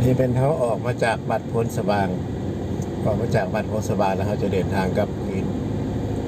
ນີ້ແມ່ນເຮົາອອກມາຈາກວັດໂພນສະຫວ່າງ, ອອກມາຈາກວັດໂພນສະຫວ່າງແລ້ວ ເຮົາຈະເດີນທາງກັບຄືນ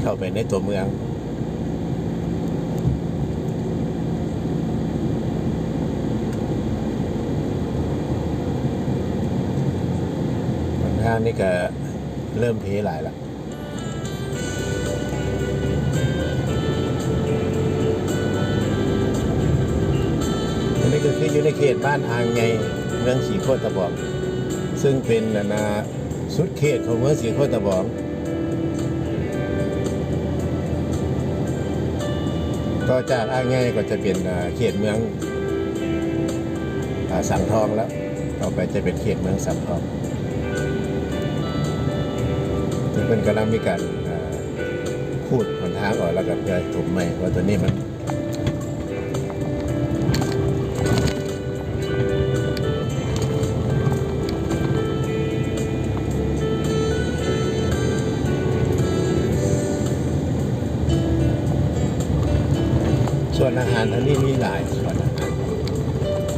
ເຂົ້າໄປໃນຕົວເມືອງ. ຫົນທາງນີ້ກະເລີ່ມເພຫຼາຍລະ. ອັນນີ້ກໍຄືຢູ່ໃນເຂດບ້ານອ່າງໃຫຍ່ ເມືອງສີໂຄດຕະບອງ ເຊິ່ງເປັນ ອັນນ່າ ສຸດເຂດຂອງເມືອງສີໂຄດຕະບອງ. ຕໍ່ຈາກອ່າງໃຫຍ່ກໍຈະເປັນ ເຂດເມືອງ ອາ ສັງທອງແລ້ວ, ຕໍ່ໄປຈະເປັນເຂດເມືອງສັງທອງ. ເພິ່ນກຳລັງມີການ ອາ ຂູດຫົນທາງອອກ ແລ້ວກໍເພື່ອຖົມໃໝ່ ເພາະວ່າຕົວນີ້ມັນ ສວນອາຫານທາງນີ້ມີຫຼາຍສວນອາຫານ.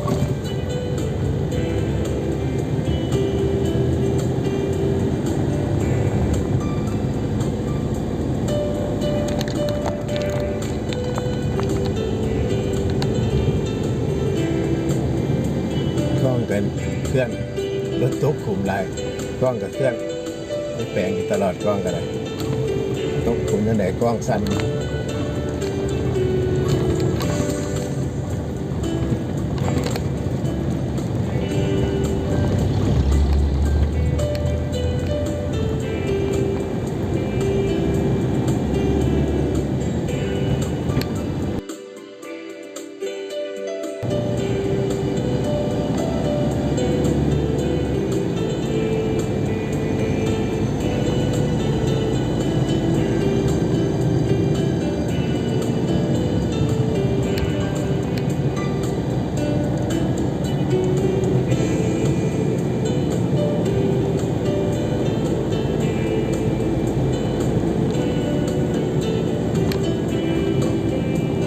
ກ້ອງກັນເຄື່ອນ, ລົດຕົກຂຸມຫຼາຍ, ກ້ອງກໍເຄື່ອນ. ມັນແປງຢູ່ຕະຫຼອດ ກ້ອງກໍໄດ້ ຕົກຂຸມຈັ່ງໃດກ້ອງສັ່ນ.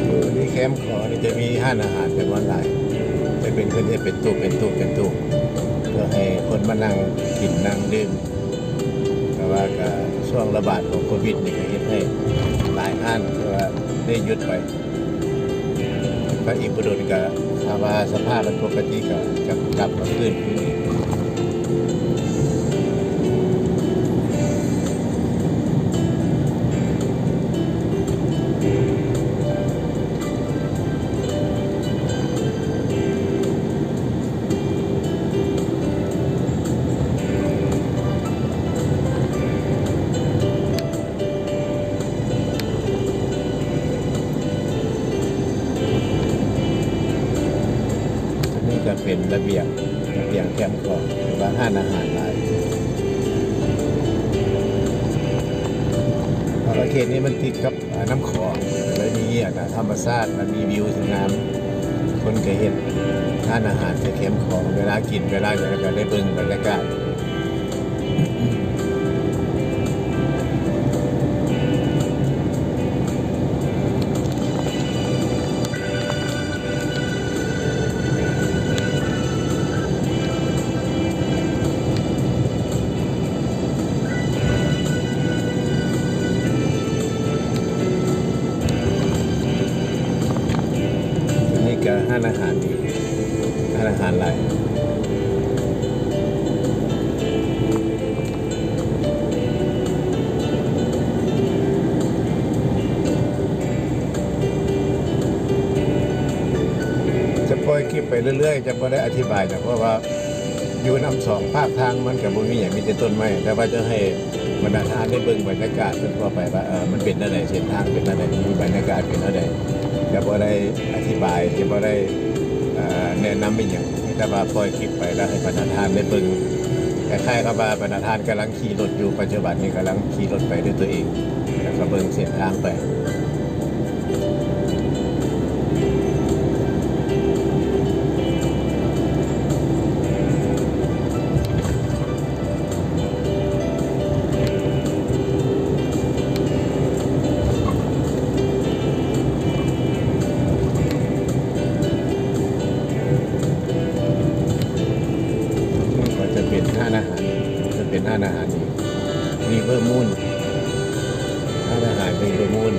ຢູ່ໃນແຄມຂອງນີ້ຈະມີຮ້ານອາຫານຈຳນວນຫຼາຍ, ຈະເປັນ ເພິ່ນເຮັດເປັນຕູບ ເປັນຕູບ ເປັນຕູບ ເພື່ອໃຫ້ຄົນມານັ່ງກິນນັ່ງດື່ມ. ແຕ່ວ່າກໍຊ່ວງລະບາດຂອງໂຄວິດນີ້ກໍເຮັດໃຫ້ຫຼາຍຮ້ານທີ່ວ່າໄດ້ຢຸດໄປ. ກໍອີກບໍ່ດົນກໍຖ້າວ່າສະພາບມັນປົກກະຕິກໍຈະກັບມາຄືນຄືນອີກ. ອັນນີ້ກໍເປັນລະບຽງ, ລະບຽງແຄມຂອງ ຫຼືວ່າຮ້ານອາຫານຫຼາຍ. ເພາະວ່າເຂດນີ້ມັນຕິດກັບ ອາ ນ້ຳຂອງ ເລີຍມີ ອາ ທຳມະຊາດ ມັນມີວິວທີ່ງາມ. ເພິ່ນກໍເຮັດຮ້ານອາຫານໃສ່ແຄມຂອງ, ເວລາກິນ ເວລາຫຍັງ ກໍໄດ້ເບິ່ງບັນຍາກາດ. ອັນນີ້ກໍຮ້ານອາຫານອີກ, ຮ້ານອາຫານຫຼາຍ. ຈະປ່ອຍຄລິບໄປເລື້ອຍໆ, ຈະບໍ່ໄດ້ອະທິບາຍດອກ, ເພາະວ່າຢູ່ນຳສອງພາກທາງ ມັນກໍບໍ່ມີຫຍັງ, ມີແຕ່ຕົ້ນໄມ້. ແຕ່ວ່າຈະໃຫ້ບັນດາທ່ານໄດ້ເບິ່ງບັນຍາກາດທົ່ວໆໄປວ່າ ເອີ ມັນເປັນແນວໃດ, ເສັ້ນທາງເປັນແນວໃດ, ມີບັນຍາກາດເປັນແນວໃດ. ຈະບໍ່ໄດ້ອະທິບາຍ, ຈະບໍ່ໄດ້ ເອີ ແນະນຳອີ່ຫຍັງ, ມີແຕ່ວ່າປ່ອຍຄລິບໄປ ແລ້ວໃຫ້ບັນດາທ່ານໄດ້ເບິ່ງ. ຄ້າຍໆກັບວ່າບັນດາທ່ານກຳລັງ ຂີ່ລົດຢູ່, ປັດຈຸບັນນີ້ກຳລັງຂີ່ລົດໄປດ້ວຍຕົວເອງ ແລ້ວກໍເບິ່ງເສັ້ນທາງໄປ. ແ ໄປມູນ.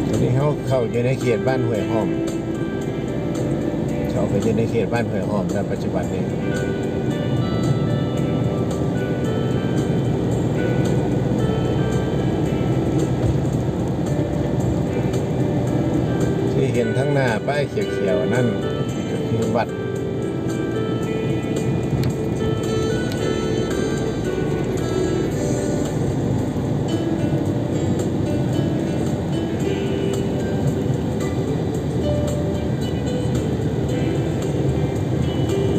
ຕອນນີ້ເຮົາເຂົ້າຢູ່ໃນເຂດບ້ານຫ້ວຍຫ້ອມ. ເຂົ້າໄປຢູ່ໃນເຂດບ້ານຫ້ວຍຫ້ອມນະ ປັດຈຸບັນນີ້. ທີ່ເຫັນທາງໜ້າປ້າຍຂຽວໆນັ້ນ ກໍຄືວັດ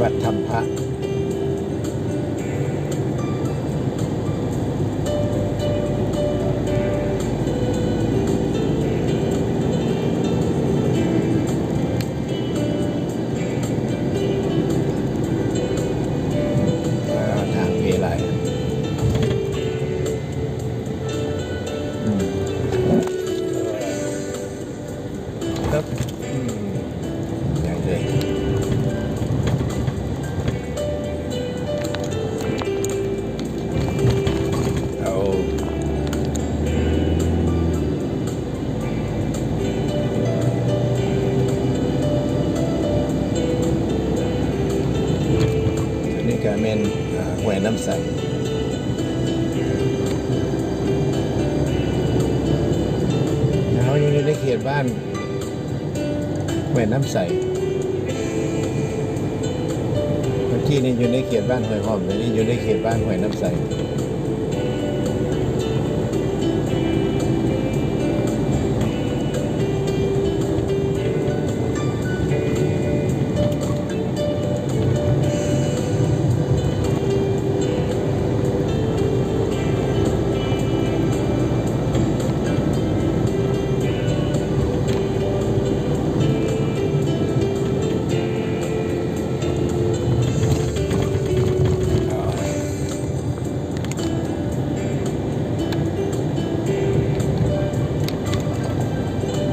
ວັດຖ້ຳພະ. ອ່າ ທາງເພຫຼາຍ. ອືມ ຄັບ ອືມ ໃຫຍ່ເລີຍ. ເອົາ ອັນນີ້ກະແມ່ນ ອ່າ ຫ້ວຍນ້ຳໃສ. ເຮົາຍັງຢູ່ໃນເຂດບ້ານ ຫ້ວຍນ້ຳໃສ. ເມື່ອກີ້ນີ້ຢູ່ໃນເຂດບ້ານຫ້ວຍຫ້ອມ, ດຽວນີ້ຢູ່ໃນເຂດບ້ານຫ້ວຍນ້ຳໃສ.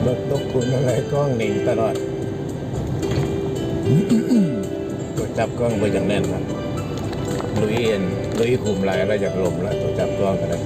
ລົດຕົກຂຸມຈັ່ງໃດ ກ້ອງໜີຕະຫຼອດ. ຕົວຈັບກ້ອງບໍ່ຢາກແໜ້ນລະ ລຸຍອັນ ລຸຍຂຸມຫຼາຍລະ ຢາກລົ້ມລະ ຕົວຈັບກ້ອງກະໄດ້.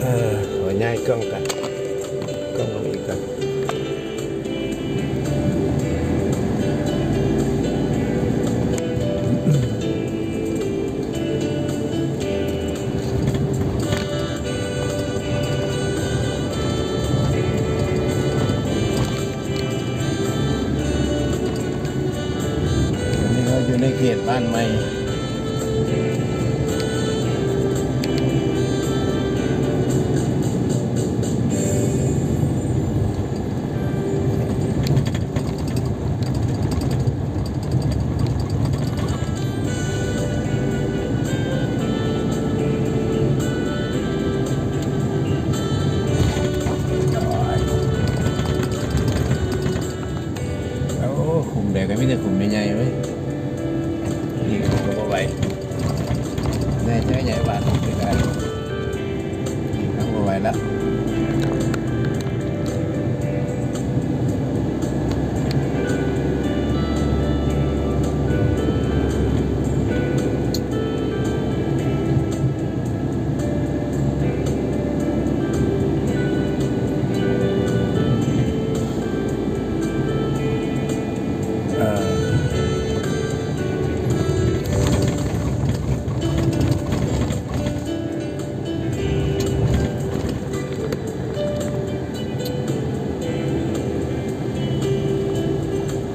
ເອີ ຂໍຍ້າຍກ້ອງກ່ອນ ກ້ອງລົງອີກກ່ອນ. ເຂດບ້ານໃໝ່. ໂອ້ ຂຸມໃດກໍມີແຕ່ຂຸມໃຫຍ່ໆເວີຍ. ນີ້ກໍບໍ່ໄຫວ ໃຫຍ່ແທ້ໃຫຍ່ຫວານຄືກັນ ນີ້ກໍບໍ່ໄຫວແລ້ວ. ເອີ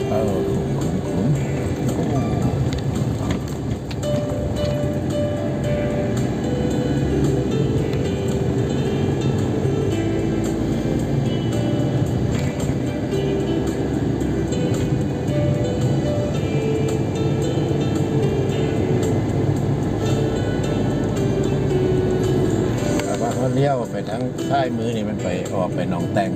ເອີ ຂຸມ ຂຸມ ຂຸມ ໂອ້. ຖ້າວ່າເຮົາລ້ຽວໄປທາງຊ້າຍມືນີ້ ມັນໄປ ອອກໄປໜອງແຕ່ງ.